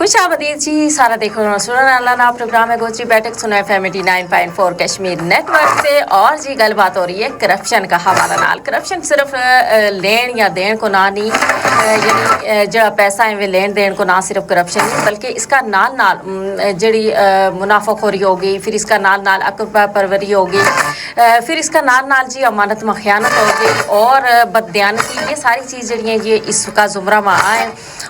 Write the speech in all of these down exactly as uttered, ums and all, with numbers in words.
خوش آمدید جی، سارا دیکھو سننا اللہ نا پروگرام ہے گوچی بیٹھک سنا ایف ایم ایٹی نائن پوائنٹ فور کشمیر نیٹ ورک سے۔ اور جی گل بات ہو رہی ہے کرپشن کا حوالہ نال۔ کرپشن صرف لین یا دین کو نہ نہیں، یعنی جڑا پیسہ ہے وہ لین دین کو نہ صرف کرپشن نہیں بلکہ اس کا نال نال جڑی منافع خوری ہو گئی، پھر اس کا نال نال اکبر پروری ہو گئی، پھر اس کا نال نال جی امانت مخیانت ہو گئی اور بددیانتی، یہ ساری چیز جڑی ہیں یہ اس کا زمرہ ما آئے۔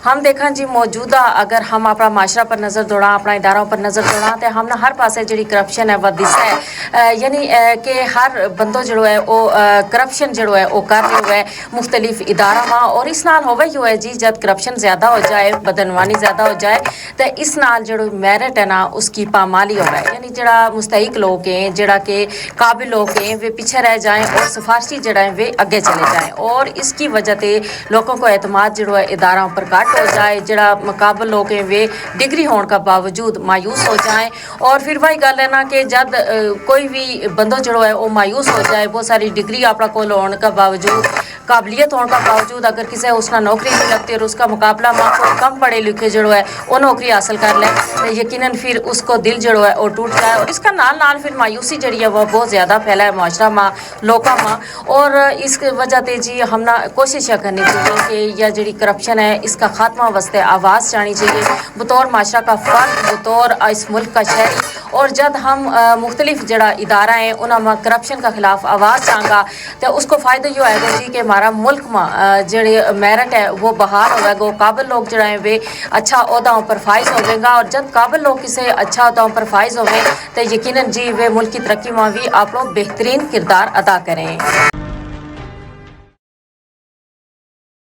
ہم دیکھاں جی موجودہ اگر ہم اپنا معاشرہ پر نظر دوڑاں، اپنا اداراں پر نظر دوڑاں تے ہم نا ہر پاسے جڑی کرپشن ہے وہ دستا ہے، یعنی کہ ہر بندو جڑو ہے وہ کرپشن جڑو ہے وہ کر رہو ہے مختلف ادارہ ما۔ اور اس نال ہووے یوہ ہے جی جد کرپشن زیادہ ہو جائے، بدعنوانی زیادہ ہو جائے، تے اس نال جڑو میرٹ ہے نا اس کی پامالی ہووے، یعنی جڑا مستحق لوگ ہیں، جڑا کہ قابل لوگ ہیں وہ پیچھے رہ جائیں اور سفارشی جڑا ہیں وہ اگے چلے جائیں اور اس کی وجہ تے لوگوں کو اعتماد جڑو ہے اداراں پر گھٹ ہو جائے، جڑا مقابل لوگ ہیں وہ ڈگری ہون کا باوجود مایوس ہو جائیں۔ اور پھر وہی گل ہے نا کہ جد کوئی بھی بندو جڑو ہے وہ مایوس ہو جائے، بہت ساری ڈگری اپنا کول ہون کا باوجود، قابلیت ہون کا باوجود اگر کسے اس نا نوکری نہیں لگتی اور اس کا مقابلہ ما کوئی کم پڑھے لکھے جڑو ہے وہ نوکری حاصل کر لے، یقینا پھر اس کو دل جڑو ہے وہ ٹوٹ جائے اور اس کا نال نال پھر مایوسی جڑی ہے وہ بہت زیادہ پھیلا ہے معاشرہ ما، لوکاں ما۔ اور اس وجہ تے جی ہم نا کوشش یا کرنی چاہیے کہ یا جڑی کرپشن ہے اس کا خاتمہ واسطے آواز جانی چاہیے بطور معاشرہ کا فرد، بطور اس ملک کا شہری۔ اور جد ہم مختلف جڑا ادارہ ہیں انہاں ما کرپشن کا خلاف آواز چاہنگا تو اس کو فائدہ یوہ آئے گو جی کہ ہمارا ملک ما جڑے میرٹ ہے وہ بحال ہووے گو، قابل لوگ جڑا ہیں وہ اچھا عہدہ پر فائز ہوویں گا اور جد قابل لوگ کسے اچھا عہدہ پر فائز ہوویں تو یقینا جی وہ ملک کی ترقی ما بھی اپنو بہترین کردار ادا کریں۔